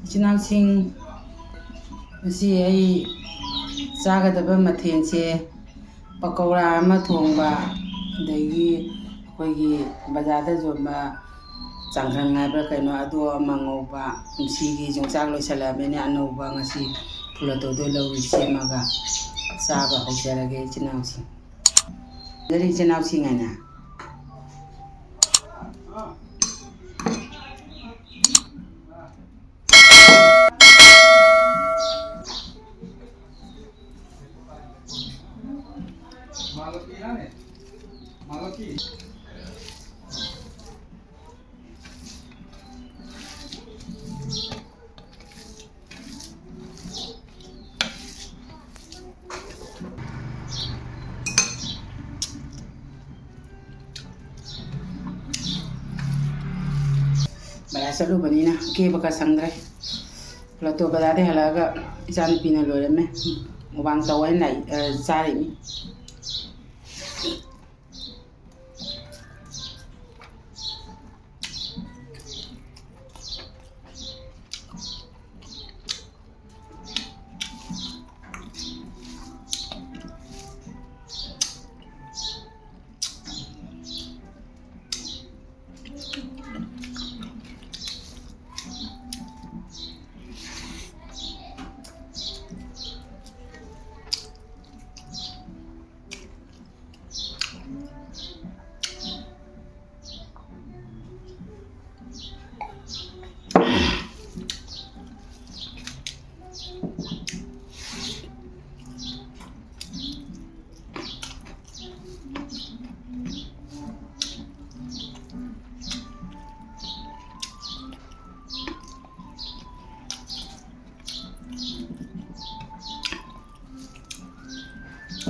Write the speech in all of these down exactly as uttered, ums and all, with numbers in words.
ꯏꯆꯤꯟ ꯏꯅꯥꯎꯁꯤꯡ, ꯉꯁꯤ ꯑꯩ ꯆꯥꯒꯗꯕ ꯃꯊꯦꯜꯁꯦ ꯄꯀꯧꯔꯥ ꯑꯃ ꯊꯣꯡꯕ, ꯑꯗꯒꯤ ꯑꯩꯈꯣꯏꯒꯤ ꯕꯖꯥꯔꯗ ꯌꯣꯟꯕ ꯆꯥꯡꯈꯪ ꯍꯥꯏꯕ꯭ꯔꯥ ꯀꯩꯅꯣ, ꯑꯗꯨ ꯑꯃ ꯉꯧꯕ꯫ ꯀꯨꯝꯁꯤꯒꯤ ꯌꯣꯡꯆꯥꯛ ꯂꯣꯏꯁꯤꯜꯂꯛꯑꯕꯅꯤꯅ ꯑꯅꯧꯕ ꯉꯁꯤ ꯐꯨꯂꯇꯣꯗꯣ ꯂꯧꯔꯤ ꯁꯦꯝꯃꯒ ꯆꯥꯕ ꯍꯧꯖꯔꯒꯦ ꯏꯆꯤꯟ ꯏꯅꯥꯎꯁꯤꯡ꯫ ꯐꯖꯔꯤ ꯏꯆꯤꯟ ꯏꯅꯥꯎꯁꯤꯡ ꯍꯥꯏꯅ꯫ ꯕꯖꯥꯔ ꯆꯠꯂꯨꯕꯅꯤꯅ ꯀꯦꯕꯒ ꯁꯪꯗ꯭ꯔꯦ꯫ ꯐꯨꯂꯇꯣ ꯕꯖꯥꯔꯗꯩ ꯍꯜꯂꯛꯑꯒ ꯏꯆꯥꯅꯨꯄꯤꯅ ꯂꯣꯏꯔꯝꯃꯦ꯫ ꯃꯨꯛꯕꯥꯡ ꯇꯧ ꯍꯥꯏꯅ ꯂꯥꯛꯏ-, ꯑ, ꯆꯥꯔꯤꯃꯤ꯫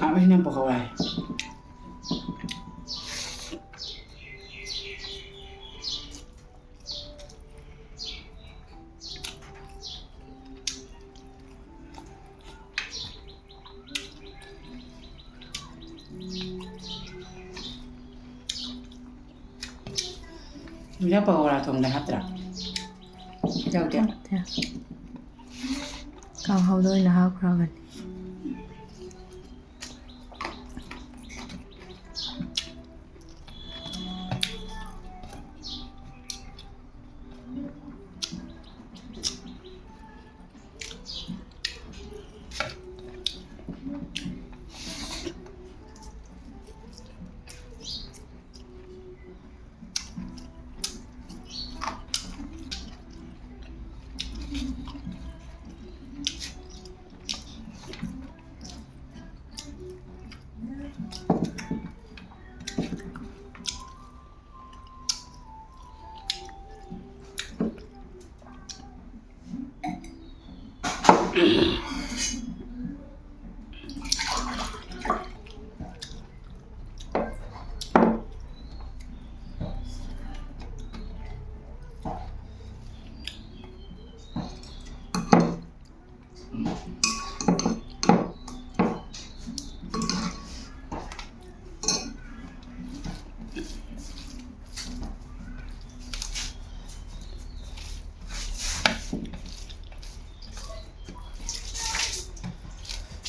ꯍꯥꯎꯋꯤꯅꯦ ꯄꯀꯧꯔꯥ꯫ ꯌꯣꯡꯆꯥꯛ ꯄꯀꯧꯔꯥ ꯊꯣꯡꯕꯗ ꯍꯥꯞꯇ꯭ꯔꯥ? ꯌꯥꯎꯗꯦ꯫ ꯀꯥꯡꯍꯧꯗ ꯑꯣꯏꯅ ꯍꯥꯞꯈ꯭ꯔꯕꯅꯤ꯫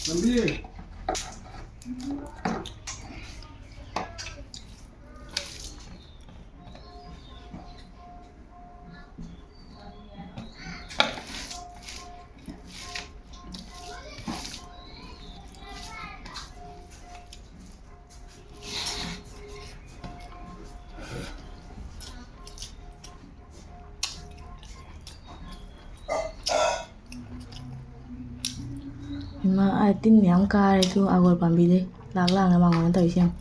ꯂꯝꯕꯤ꯫ ꯏꯃꯥ, ꯑ, ꯇꯤꯟ ꯃꯌꯥꯝ ꯀꯥꯔꯦ ꯁꯤ ꯑꯒꯣꯔ ꯄꯥꯝꯕꯤꯗꯩ꯫ ꯂꯥꯛ ꯂꯥꯛꯅ ꯃꯥꯡꯒꯣꯟꯗ ꯇꯧꯔꯤꯁꯦ ꯌꯦꯡꯉꯨ꯫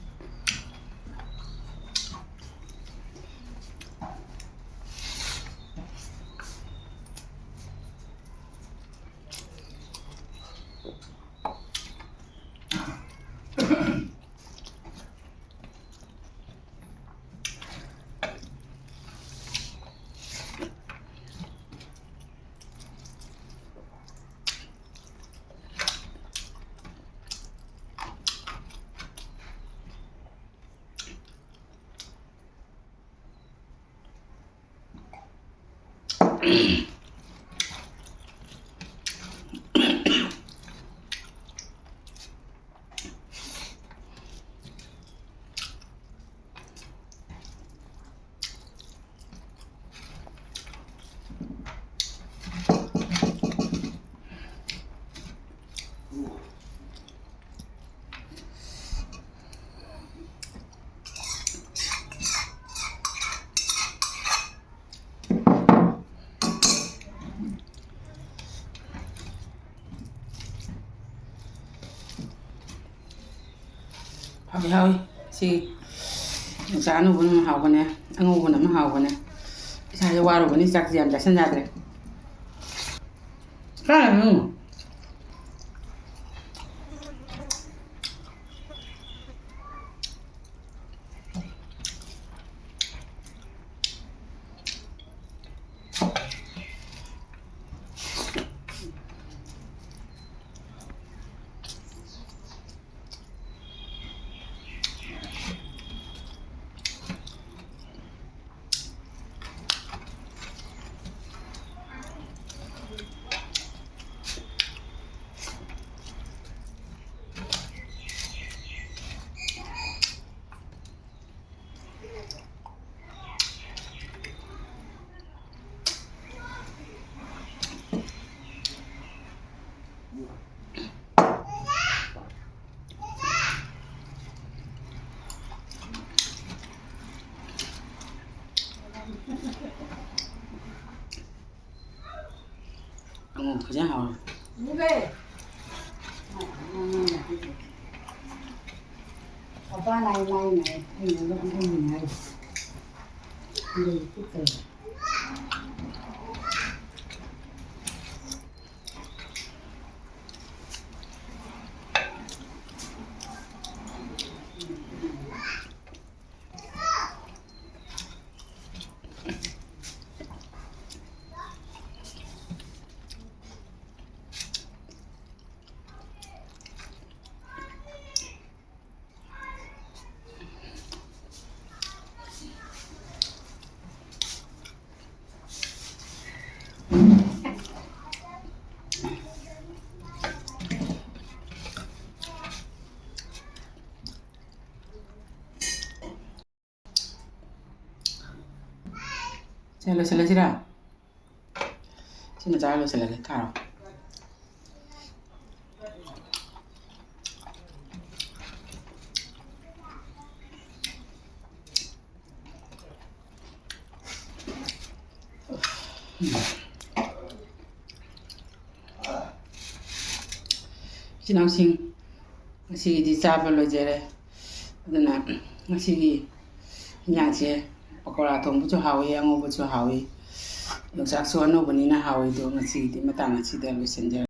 ꯍꯥꯎꯏ, ꯍꯥꯎꯏ꯫ ꯁꯤ ꯌꯣꯡꯆꯥꯛ ꯑꯅꯧꯕꯅ ꯑꯃ ꯍꯥꯎꯕꯅꯦ, ꯑꯉꯧꯕꯅ ꯑꯃ ꯍꯥꯎꯕꯅꯦ꯫ ꯏꯁꯥꯁꯦ ꯋꯥꯔꯨꯕꯅꯤ, ꯆꯥꯛꯁꯦ ꯌꯥꯝ ꯆꯥꯁꯤꯟ ꯌꯥꯗ꯭ꯔꯦ꯫ ꯀꯥꯏꯗꯅꯣ? ꯑꯉꯧꯕꯁꯦ ꯍꯥꯎꯔꯦ꯫ ꯄꯄꯥ ꯂꯥꯏ ꯂꯥꯏ ꯂꯥꯏ ꯑꯩꯅ ꯂꯣꯛ ꯂꯣꯛ ꯂꯥꯏ꯫ ꯂꯣꯏꯁꯤꯜꯂꯁꯤꯔꯥ? ꯁꯤꯃ ꯆꯥꯔ ꯂꯣꯏꯁꯤꯜꯂꯒꯦ, ꯀꯥꯔꯣ꯫ ꯏꯆꯤꯟ ꯏꯅꯥꯎꯁꯤꯡ, ꯉꯁꯤꯒꯤꯗꯤ ꯆꯥꯕ ꯂꯣꯏꯖꯔꯦ꯫ ꯑꯗꯨꯅ ꯉꯁꯤꯒꯤ ꯏꯟꯖꯥꯡꯁꯦ ꯄꯀꯧꯔꯥ ꯊꯣꯡꯕꯁꯨ ꯍꯥꯎꯏ, ꯑꯉꯧꯕꯁꯨ ꯍꯥꯎꯏ, ꯌꯣꯡꯆꯥꯛꯁꯨ ꯑꯅꯧꯕꯅꯤꯅ ꯍꯥꯎꯏ꯫ ꯑꯗꯣ ꯉꯁꯤꯒꯤꯗꯤ ꯃꯇꯥꯡ ꯑꯁꯤꯗ ꯂꯣꯏꯁꯤꯟꯖꯔꯦ꯫